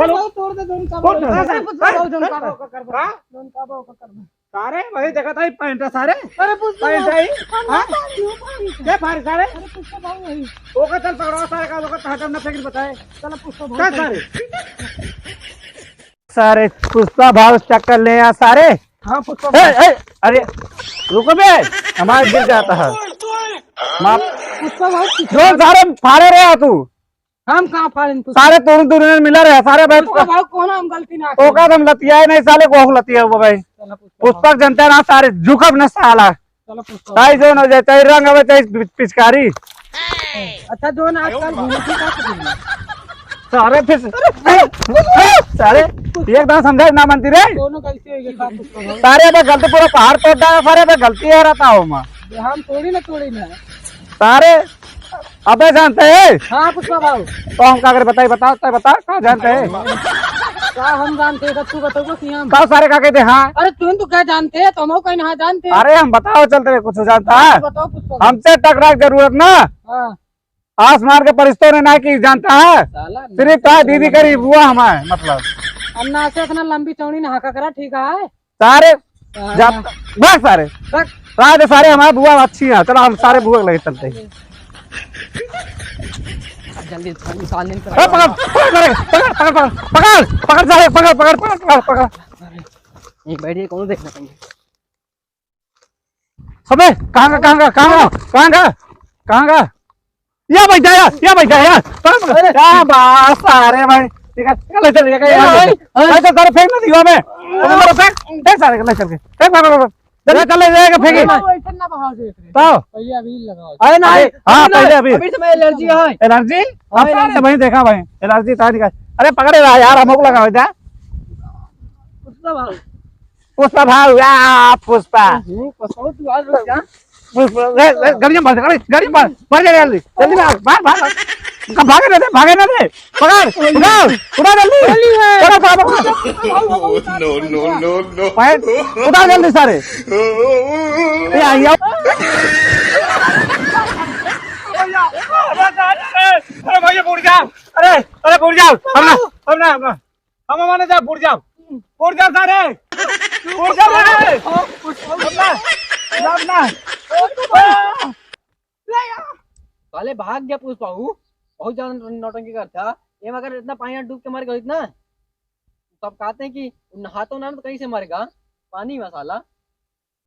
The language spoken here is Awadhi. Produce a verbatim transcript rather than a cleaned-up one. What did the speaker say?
चलो। चलो, तोड़ दे, जोन का उठ, भाव। उठ, अरे, पुष्पा भाव, जोन का भाव का करबा। का? जोन का भाव का करबा। सारे, वही देखा था, ये पैंट है सारे। अरे, पुष्पा पैंट भाव। है, हम हाँ? ना पाड़ी, हम पाड़ी। क्या फाड़ सारे? अरे, पुष्पा भाव वही। ओका चल पकड़वा सारे का, ओका हटा ना फेंक बताए। चलो, पुष्पा भाव चल चल। सारे। सारे पुष्पा भाव चक्कर ले आ सारे। हाँ, पुष्पा ए, भाव। ए, अरे, रुको बे, हमारा गिर जाता है। माफ। पुष्पा भाव कितना जोन सारे फाड़े रहे हो तू। हम कहाँ फाड़ेन पुष्पा? सारे तोड़ू तोड़ू मिला रहे सारे भाई। पुष्पा भाव कौन हम गलती ना तो करें। का हम लतिया नहीं साले को लतिया हुआ भाई। चलो पुष्पा भाव। पुष्पक जनता ना सारे झुकब न साला। चलो पुष्पा भाव। चाहे जोन हो जाए, चाहे रंग आवे, चाहे पिच-, पिचकारी। अच्छा, जोन आजकल घूमत ही का कुछ नहीं। सारे फिर, सारे, एक दान समझाए ना मानती रे। दोनों गलती हो गई, का पुष्पा भाव? सारे अबे गलती पूरा पहाड़ तोड़ डाला, सारे अबे गलती है रहता हो माँ। हम तोड़ी ना, तोड़ी ना। सारे, अबे जानते हैं? हाँ, पुष्पा भाव। तो हम का करे बताई, बता, तय बता, का जानते हैं? का हम जानते हैं, तू बताओ कि हम। का सारे का कहते हैं, हाँ? अरे, तू तो क्या जानते हैं, तो हम कहीं ना जानते हैं। अरे, हम बताओ, चलते हैं, कुछ जानता है? बताओ, पुष्पा भाव। हमसे टकराए के जरूरत ना। हाँ। आस मार के परिश्तो ने ना की जानता है। साला सिर्फ ना का दीदी करी बुआ हमारे, मतलब। अन्ना से इतना लंबी चौड़ी ना हका करा, ठीक है? सारे साला। जा, भाग सारे। भाग। राज सारे हमारे बुआ अच्छी है। चलो हम सारे बुआ के लगे चलते हैं। जल्दी निकाल, निकाल। ए, पकड़, पकड़, पकड़, पकड़, पकड़, पकड़, पकड़ सारे, पकड़, पकड़, पकड़, पकड़, पकड़। एक बैठ के कौन देखना चाहिए? अबे, कहाँ का, कहाँ का, कहाँ का, कहाँ का, कहाँ का? या बैठ जा, या, या बैठ जा, या। पकड़, पकड़। अरे। क्या बात, सारे भाई। ठीक है, ठीक है, ले चल, ले चल, अरे, ले चल। अरे। ले चल, सारे फेंक ना दीवा में। अरे, सारे फेंक, फेंक सारे, ले चल के। फेंक, फेंक, फेंक, फेंक। चल, चल, ले, ले, फेंक। अरे, ना, वो ऐसे ना बहाव देख रहे। तो? पहले अभी लगाओ। अरे, नहीं, अरे, हाँ, अभी ना, पहले अभी। अभी से मैं एलर्जी है। एलर्जी? हाँ, अब सारे एलर्जी। वहीं देखा भाई, एलर्जी तो निकाल। अरे, पकड़े रहा यार, हमको लगाओ जा। कुछ ना भाव। पुष्पा भाव, या पुष्पा। हम्म, पुष्पा, तू आ जा। पुष्पा, ले, ले, गाड़ी में भर, गाड़ी, गाड़ी में भर, भर जा जल्दी, जल्दी भाग, भाग, भाग, भाग। भागे ना दे, भागे ना दे। पकड़, उठा, उठा जल्दी। पकड़, पकड़, पकड़। No, no, no, no। पकड़, उठा जल्दी सारे। ये आ, ये आ। अरे भैया, बुड़ जा। अरे, अरे, बुड़ जा। हम ना, हम ना, हम ना। हम माने जा, बुड़ जाओ। बुड़ जाओ सारे। बुड़ जाओ रे। अपना, अपना। साले भाग गया पुष्पा, ऊ बहुत ज्यादा नौटंकी करता। ये मगर इतना पानी में डूब के मर गया इतना। सब कहते हैं कि नहातो ना तो कहीं से मरेगा, पानी में साला।